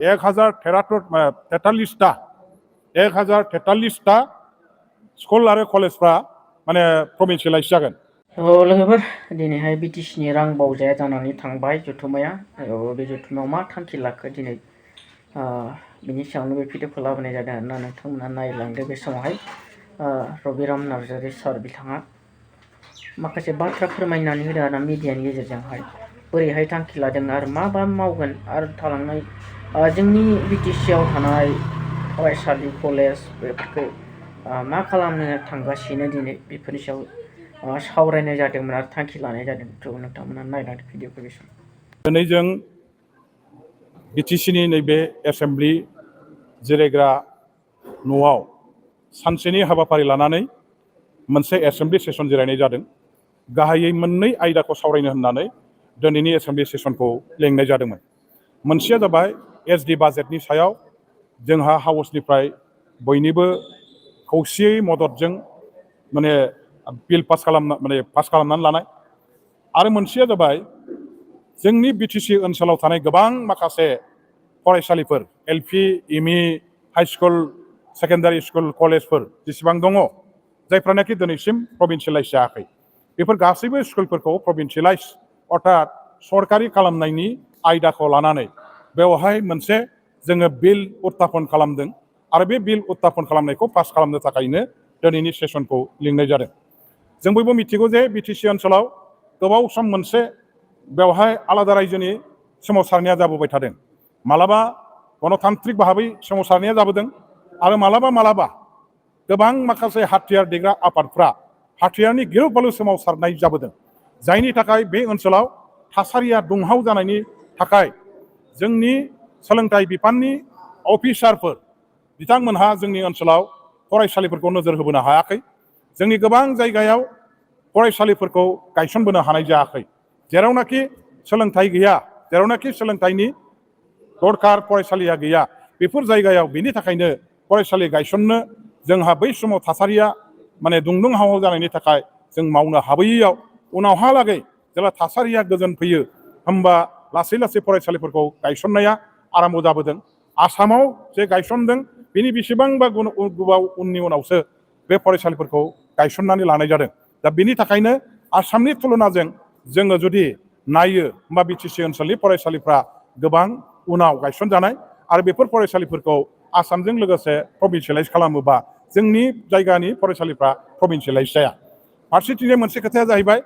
1043টা school आरो कलेजफ्रा माने provincialise जागोन। लोगोफोर दिनैहाय बिटिसिनि रां बावजाया जानानै थांबाय जथुम्माया। बे जथुम्मायाव मा थांखि लाखो दिनै बिनि सायावनो बे भिडिअखौ लाबोनाय जादों आरोना नोंथांमोना नायलांदो। बे समावहाय रबिराम नार्जारि सार बिथाङा माखासे बाथ्रा फोरमायनानै होदों आरोना मिडियानि गेजेरजोंहाय बोरैहाय थांखि लादों आरो मा मावगोन आरो थालांनाय जोंनि बिटिसिआव थानाय फरायसालि कलेज बेफोरखौ मा खालामनो थांगासिनो दिनै बेफोरनि सायाव सावरायनाय जादोंमोन आरो थांखि लानाय जादों। थ' नोंथांमोना नायलांदो भिडिअखौ बे समाव। दिनै जों बिटिसिनि नैबे एसेम्ब्लि जिरायग्रा न'आव सानसेनि हाबाफारि लानानै मोनसे एसेम्ब्लि सेसन जिरायनाय जादों। गाहायै मोननै आयदाखौ सावरायनो होननानै दिनैनि एसेम्ब्लि सेसनखौ लेंनाय जादोंमोन। मोनसेया जाबाय एसडि बाजेटनि सायाव जोंहा हाउसनिफ्राय बयनिबो खौसेयै मददजों माने बिल पास खालामनानै लानाय आरो मोनसेया जाबाय जोंनि बिटिसि ओनसोलाव थानाय गोबां माखासे फरायसालिफोर LP ME high school secondary school कलेजफोर जेसेबां दङ जायफ्रानाखि दिनैसिम प्रभिन्सियेलाइज जायाखै बेफोर गासैबो स्कुलफोरखौ प्रभिन्सियेलाइज अर्थात सरकारि खालामनायनि आयदाखौ लानानै बेवहाय मोनसे जोङो बिल उत्थापन खालामदों आरो बे बिल उत्थापन खालामनायखौ पास खालामनो थाखायनो दिनैनि सेसनखौ लिंनाय जादों। जों बयबो मिथिगौ जे बिटिसि ओनसोलाव गोबाव सम मोनसे बेवहाय आलादा रायजोनि सोमावसारनाया जाबोबाय थादों। मालाबा गणतान्त्रिक भाबै सोमावसारनाया जाबोदों आरो मालाबा गोबां माखासे हाथियार देग्रा आफादफ्रा हाथियारनि गिलु बालु सोमावसारनाय जाबोदों। जायनि थाखाय बे ओनसोलाव थासारिया दुंहाव जानायनि थाखाय जोंनि सोलोंथाइ बिफाननि अफिसारफोर बिथांमोनहा जोंनि ओनसोलाव फरायसालिफोरखौ नोजोर होबोनो हायाखै। जोंनि गोबां जायगायाव फरायसालिफोरखौ गायसनबोनो हानाय जायाखै। जेरावनाखि सोलोंथाइ गैया, जेरावनाखि सोलोंथाइनि दरकार फरायसालिया गैया, बेफोर जायगायाव बेनि थाखायनो फरायसालि गायसननो जोंहा बै समाव थासारिया माने दुंदुं हाव जानायनि थाखाय जों मावनो हाबोयैयाव उनावहालागै जेब्ला थासारिया गोजोन फैयो होमबा लासै लासै फरायसालिफोरखौ गायसननाया आराम्भ जाबोदों। आसामाव जे गायसनदों बेनि बेसेबांबा गोबाव उननि उनावसो बे फरायसालिफोरखौ गायसननानै लानाय जादों। दा बेनि थाखायनो आसामनि तुलनाजों जोङो जुदि नायो होमबा बिटिसि ओनसोलनि फरायसालिफ्रा गोबां उनाव गायसनजानाय आरो बेफोर फरायसालिफोरखौ आसामजों लोगोसे प्रभिन्सियेलाइज खालामोबा जोंनि जायगानि फरायसालिफ्रा प्रभिन्सियेलाइज जाया। फारसेथिंजाय मोनसे खोथाया जाहैबाय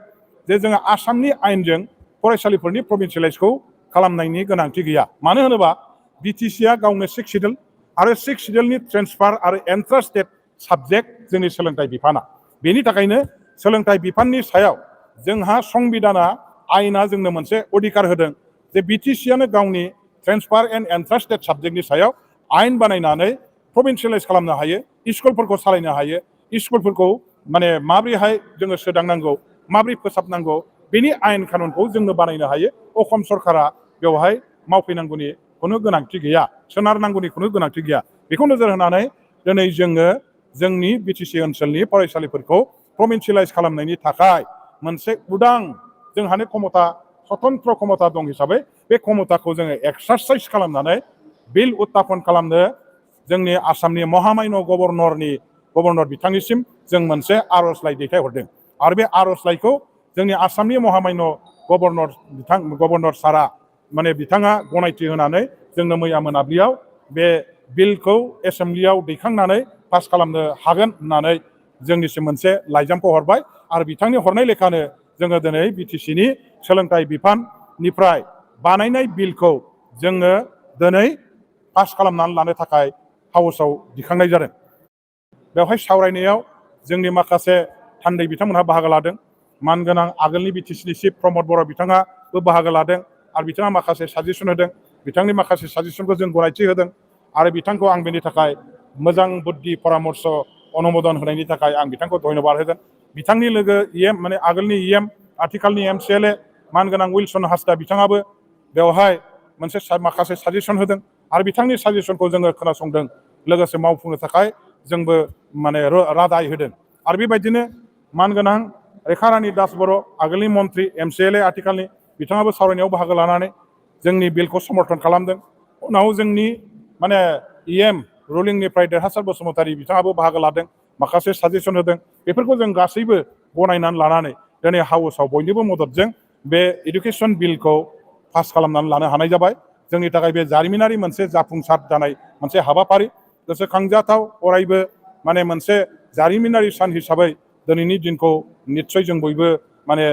जे जोङो आसामनि आयेनजों फरायसालिफोरनि प्रभिन्सियेलाइजखौ खालामनायनि गोनांथि गैया। मानो होनोबा बिटिसिआ गावनो 6 सिडिउल आरो 6 सिडिउलनि ट्रेन्सफार आरो एन्ट्रान्स टेस्ट साबजेक्ट जोंनि सोलोंथाइ बिफाना। बेनि थाखायनो सोलोंथाइ बिफाननि सायाव जोंहा संबिधाना आयेना जोंनो मोनसे अधिकार होदों जे बिटिसिआनो गावनि ट्रेन्सफार एन्ड एन्ट्रान्स टेस्ट साबजेक्टनि सायाव आयेन बानायनानै प्रभिन्सियेलाइज खालामनो हायो, स्कुलफोरखौ सालायनो हायो, स्कुलफोरखौ माने माबोरैहाय जोङो सोदांनांगौ, माबोरै फोसाबनांगौ बेनि आयेन कानुनखौ जोंनो बानायनो हायो। असम सरकारा बेवहाय मावफैनांगौनि खुनु गोनांथि गैया, सोनारनांगौनि खुनु गोनांथि गैया। बेखौ नोजोर होनानै दिनै जोङो जोंनि बिटिसि ओनसोलनि फरायसालिफोरखौ प्रभिन्सियेलाइज खालामनायनि थाखाय मोनसे उदां जोंहानो क्षमता स्वतन्त्र क्षमता दं हिसाबै बे क्षमताखौ जोङो एक्सारसाइज खालामनानै बिल उत्थापन खालामनो जोंनि आसामनि महामान्य गभर्नर बिथांनिसिम जों मोनसे आर'जलाइ दैथायहरदों आरो बे आर'जलाइखौ जोंनि आसामनि महामान्य गभर्नर सारा माने बिथाङा गनायथि होनानै जोंनो मैया मोनाबिलियाव बे बिलखौ एसेम्ब्लियाव दैखांनानै पास खालामनो हागोन होननानै जोंनिसिम मोनसे लाइजामखौ हरबाय आरो बिथांनि हरनाय लेखानो जोङो दिनै बिटिसिनि सोलोंथाइ बिफाननिफ्राय बानायनाय बिलखौ जोङो दिनै पास खालामनानै लानो थाखाय हाउसआव दिखांनाय जादों। बेवहाय सावरायनायाव जोंनि माखासे थान्दै बिथांमोनहा बाहागो लादों। मानगोनां आगोलनि बिटिसिनि चिफ प्रमद बर' बिथाङाबो बाहागो लादों आरो बिथाङा माखासे साजेसन होदों। बिथांनि माखासे साजेसनखौ जों गनायथि होदों आरो बिथांखौ आं बेनि थाखाय मोजां बुद्धि परामर्श अनुमोदन होनायनि थाखाय आं बिथांखौ धन्यबाद होगोन। बिथांनि लोगो माने आगोलनि आथिखालनि एमसिएलए मानगोनां उइलसन हासदा बिथाङाबो बेवहाय मोनसे माखासे साजेसन होदों आरो बिथांनि साजेसनखौ जोङो खोनासंदों, लोगोसे मावफुंनो थाखाय जोंबो माने रादाय होदों। आरो बेबायदिनो मानगोनां रेखारानि दास बर' आगोलनि मन्त्रि एमसिएलए आथिखालनि बिथाङाबो सावरायनायाव बाहागो लानानै जोंनि बिलखौ समर्थन खालामदों। उनाव जोंनि माने इएम रुलिंनिफ्राय देरहासार बसुमतारी बिथाङाबो बाहागो लादों, माखासे साजेसन होदों। बेफोरखौ जों गासैबो गनायनानै लानानै दिनै हाउसआव बयनिबो मददजों बे इडुकेसन बिलखौ पास खालामनानै लानो हानाय जाबाय। जोंनि थाखाय बे जारिमिनारि मोनसे जाफुंसार जानाय मोनसे हाबाफारि, गोसोखांजाथाव अरायबो माने मोनसे जारिमिनारि सान हिसाबै दिनैनि दिनखौ निस्सय जों बयबो माने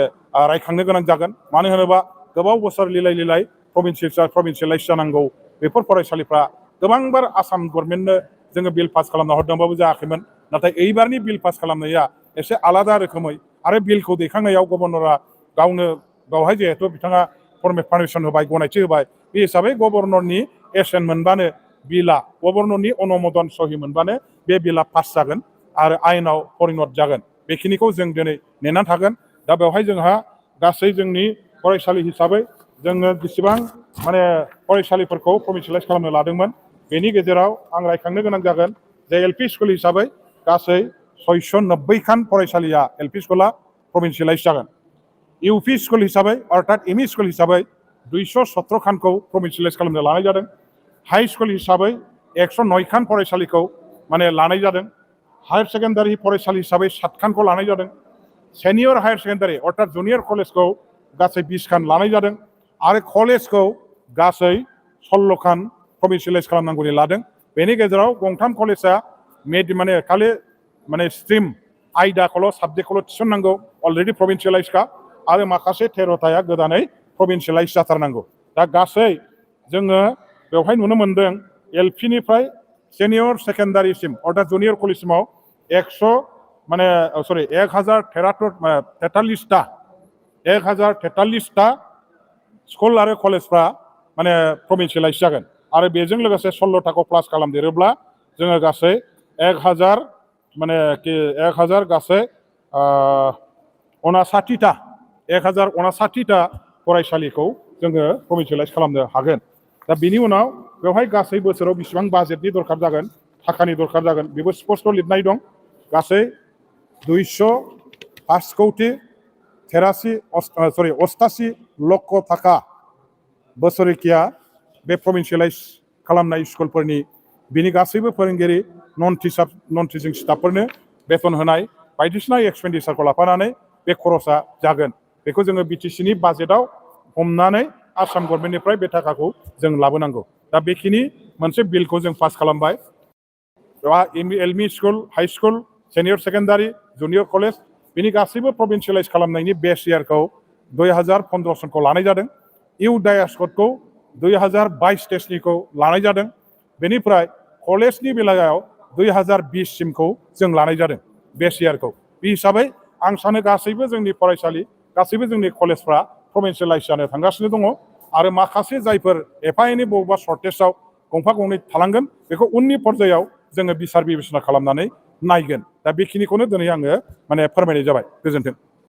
रायखांनो गोनां जागोन। मानो होनोबा गोबाव बोसोर लिलाय लिलाय प्रभिन्सियेलाइज जानांगौ बेफोर फरायसालिफ्रा गोबांबार आसाम गभर्नमेन्टनो जोङो बिल पास खालामना हरदोंबाबो जायाखैमोन। नाथाय एइबारनि बिल पास खालामनाया एसे आलादा रोखोमै आरो बिलखौ दैखांनायाव गभर्नरा गावनो बेवहाय जिहेथु बिथाङा पारमिसन होबाय, गनायथि होबाय, बे हिसाबै गभर्नरनि एसेन मोनबानो बिला गभर्नरनि अनुमोदन सहि मोनबानो बे बिला पास जागोन आरो आयेनाव परिनत जागोन। बेखिनिखौ जों दिनै नेनानै थागोन। दा बेवहाय जोंहा गासै जोंनि फरायसालि हिसाबै जोङो जेसेबां माने फरायसालिफोरखौ प्रभिन्सियेलाइज खालामनो लादोंमोन, बेनि गेजेराव आं रायखांनो गोनां जागोन जे एलपि स्कुल हिसाबै गासै 690 खान फरायसालिया एलपि स्कुला प्रभिन्सियेलाइज जागोन। इउपि स्कुल हिसाबै अर्थात एमइ स्कुल हिसाबै 217 खानखौ प्रभिन्सियेलाइज खालामनो लानाय जादों। हाई स्कुल हिसाबै 109 खान फरायसालिखौ माने लानाय जादों। हायार सेकेन्डारि फरायसालि हिसाबै 7 खानखौ लानाय जादों। सेनियर हायार सेकेन्डारि अर्थात जुनियर कलेजखौ गासै 20 खान लानाय जादों आरो कलेजखौ गासै 16 खान प्रभिन्सियेलाइज खालामनांगौनि लादों। बेनि गेजेराव गंथाम कलेजा माने खालि माने स्ट्रिम आयदाखौल' साबजेक्टखौल' थिसननांगौ, अलरेडि प्रभिन्सियेलाइजखा, आरो माखासे 13थाया गोदानै प्रभिन्सियेलाइज जाथारनांगौ। दा गासै जोङो बेवहाय नुनो मोनदों एलपिनिफ्राय सेनियर सेकेन्डारिसिम अर्थात जुनियर कलेजसिमाव 1043टा स्कुल आरो कलेजफ्रा माने प्रभिन्सियेलाइज जागोन आरो बेजों लोगोसे 16टाखौ प्लास खालामदेरोब्ला जोङो गासै 1000 गासै 1059टा फरायसालिखौ जोङो प्रभिन्सियेलाइज खालामनो हागोन। दा बेनि उनाव बेवहाय गासै बोसोराव बेसेबां बाजेटनि दरखार जागोन, थाखानि दरखार जागोन, बेबो स्पष्ट लिरनाय दं। गासै 88 लक्ष थाखा बोसोरिकिया बे प्रभिन्सियेलाइज खालामनाय स्कुलफोरनि बिनि गासैबो फोरोंगिरि नन टिचिं स्टाफफोरनो बेथन होनाय बायदिसिना एक्सपेन्डिचारखौ लाफानानै बे खरसा जागोन। बेखौ जोङो बिटिसिनि बाजेटआव हमनानै आसाम गभर्नमेन्टनिफ्राय बे थाखाखौ जों लाबोनांगौ। दा बेखिनि मोनसे बिलखौ जों पास खालामबाय। LP school, high school, senior secondary, junior college बिनि गासैबो प्रभिन्सियेलाइज खालामनायनि बेस इयारखौ 2015 सनखौ लानाय जादों। इउ डायास क'डखौ 2022-23खौ लानाय जादों। बेनिफ्राय कलेजनि बेलायाव 2020सिमखौ जों लानाय जादों बेस इयारखौ। बे हिसाबै आं सानो गासैबो जोंनि फरायसालि, गासैबो जोंनि कलेजफ्रा प्रभिन्सियेलाइज जानो थांगासिनो दङ आरो माखासे जायफोर एफा एनै बबेबा सर्टेजाव गंफा गंनै थालांगोन बेखौ उननि पर्यायाव जोङो बिसार बिबेसना खालामनानै नायगोन। दा बेखिनिखौनो दिनै आङो माने फोरमायनाय जाबाय। गोजोन्थों।